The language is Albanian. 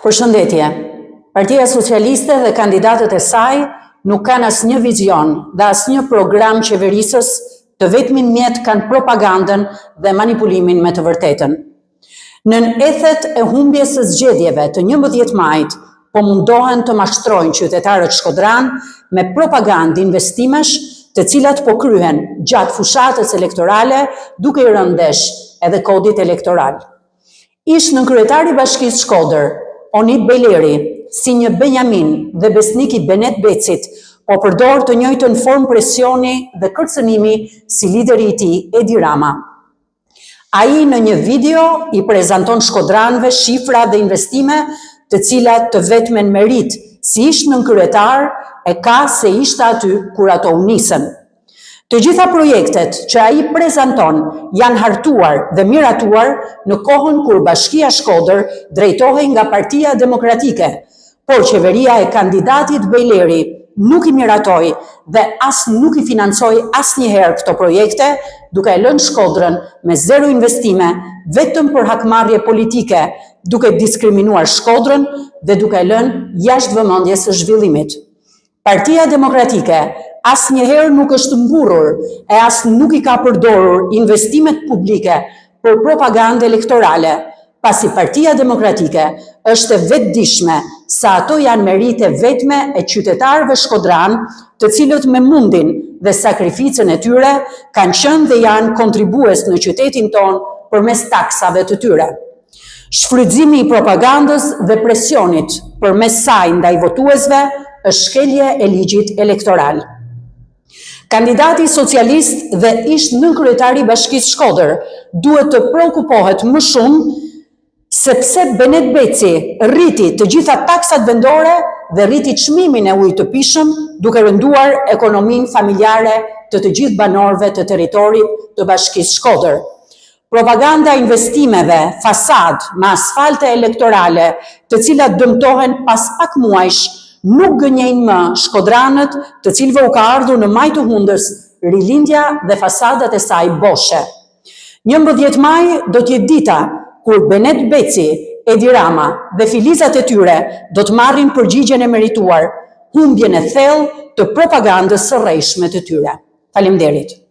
Përshëndetje. Partia Socialiste dhe kandidatët e saj nuk kanë asnjë vizion dhe asnjë program qeverisës, të vetmin mjet kanë propagandën dhe manipulimin me të vërtetën. Nën ethet e humbjes së zgjedhjeve të 11 majit, po mundohen të mashtrojnë qytetarët shkodranë me propagandë investimesh, të cilat po kryhen gjatë fushatës elektorale, duke i rënë ndesh edhe kodit elektoral. Ish nënkryetari i Bashkisë Shkodër, Onid Bejleri, si një benjamin dhe besnik i Benet Becit, po përdor të njëjtën formë presioni dhe kërcënimi si lideri i tij, Edi Rama. Ai në një video i prezanton shkodranëve shifra dhe investime, të cilat të vetmen meritë si ish nënkryetar e ka se ishte aty kur ato u nisën. Të gjitha projektet që ai prezanton janë hartuar dhe miratuar në kohën kur Bashkia Shkodër drejtohej nga Partia Demokratike, por qeveria e kandidatit Bejleri nuk i miratoi dhe as nuk i financoi asnjëherë këto projekte, duke e lënë Shkodrën me zero investime vetëm për hakmarrje politike, duke diskriminuar Shkodrën dhe duke e lënë jashtë vëmendjes së zhvillimit. Partia Demokratike asnjëherë nuk është mburrur e as nuk i ka përdorur investimet publike për propagandë elektorale, pasi Partia Demokratike është e vetëdijshme se ato janë meritë e vetme e qytetarëve shkodranë, të cilët me mundin dhe sakrificën e tyre kanë qenë dhe janë kontribues në qytetin tonë përmes taksave të tyre. Shfrytëzimi i propagandës dhe presionit përmes saj ndaj votuesve është shkelje e ligjit elektoral. Kandidati socialist dhe ish nënkryetari i Bashkisë Shkodër duhet të preokupohet më shumë se pse Benet Beci rriti të gjitha taksat vendore dhe rriti çmimin e ujit të pijshëm duke rënduar ekonominë familjare të të gjithë banorëve të territorit të Bashkisë Shkodër. Propaganda e investimeve fasadë me asfalte elektorale, të cilat dëmtohen pas pak muajsh, nuk gënjejnë më shkodranët të cilëve u ka ardhur në majë të hundës Rilindja dhe fasadat e saj boshe. 11 maj do të jetë dita kur Benet Beci, Edi Rama dhe filizat e tyre do të marrin përgjigjen e merituar, humbjen e thellë të propagandës së rrejshme të tyre. Faleminderit.